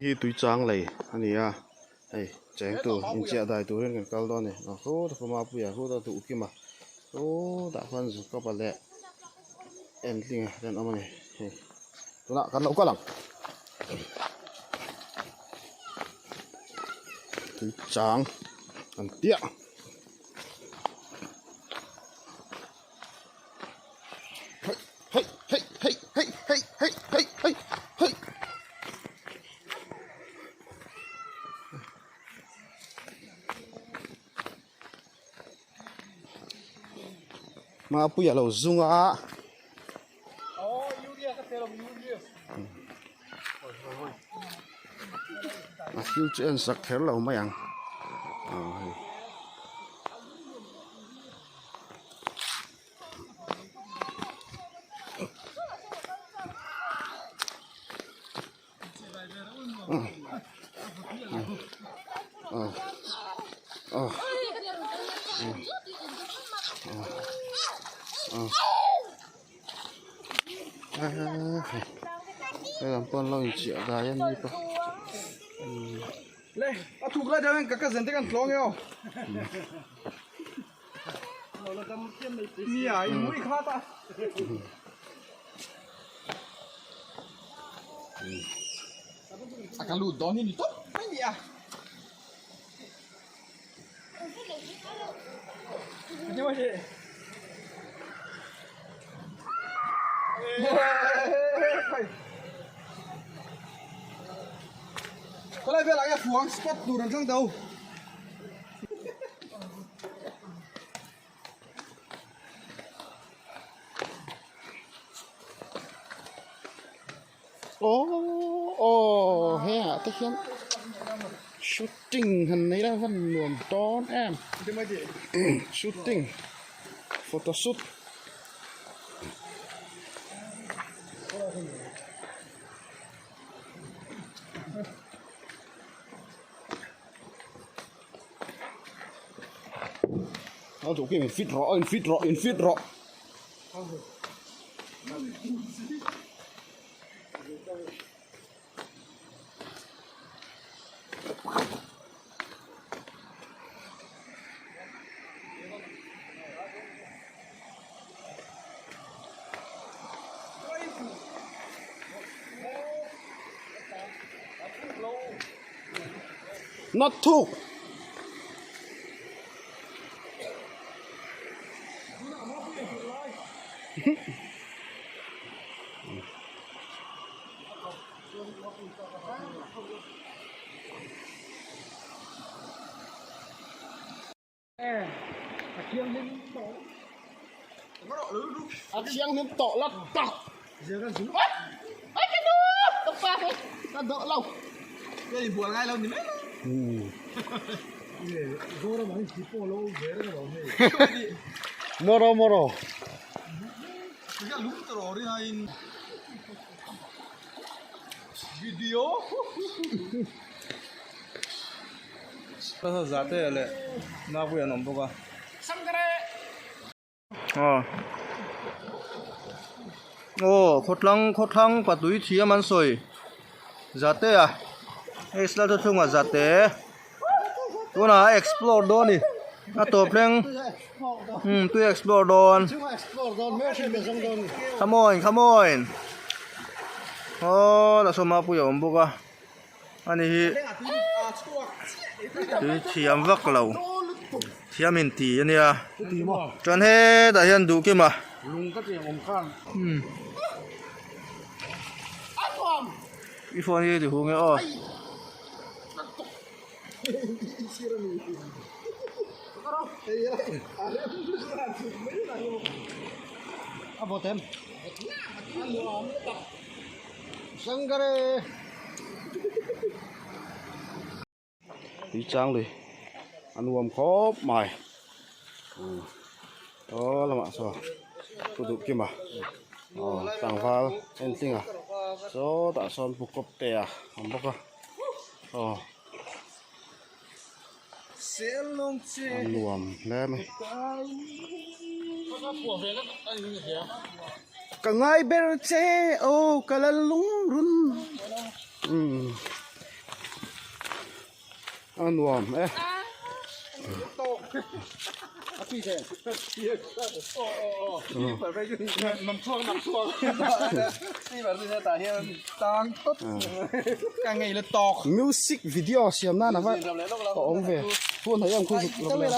Hi tui chang lei a ni a, hei cheng tur inchiah dai turin kan kal dawn a ni. Aw khutah khaw mapuia khutah duh kima khutah khuan zu kapa leh entlinga te an awm a ni hei tunah kan lo kal ang. Tui chang an piah. Hei hei hei hei hei hei hei hei hei hei Mapuia lo zung a. A thil chu en sak kher lo mai ang aw hei. He lam pawh an lo inchiah dai a ni pawh Le a thuk lai deuh in ka cousin te kan tlawng e aw. Nia i mui kha ta. A ka lut dawn hi ni tawp mai ni a. Khawlai velah nge fuang spot tur an thlang do. Aw aw hengah te hian shooting han nei la van nuam dawn em shooting photo shoot. A duh khi in fit rawh in fit rawh in fit rawh. Not thuk. A thianghlim tawh la tak. Ka dawh lo. Moro moro. Zate leh Napui an awm bawk a. Aw aw khawthlang khawthlang patui thiam an sawi Zate a hei slide a chhungah Zate tunah a explore dawn a ni a tawp thleng umm tui a explore dawn come on come on aw la saw Mapuia a awm bawk a. Ani hi tui thiam vak lo thiam in ti a nia chuan hetah hian duh kim a i phone hi ti hung e aw. Tui chang lui a nuam khawp mai aw lamah saw pu duh kima aw tlangval entling a sawtah sawn pu kawp te a awm bawk a aw a nuam hle mai. Ka ngai ber che aw ka la lungrun umm. A nuam e. Music video siam nan ava a awm ve. Phone hai ang khu zuk lo le.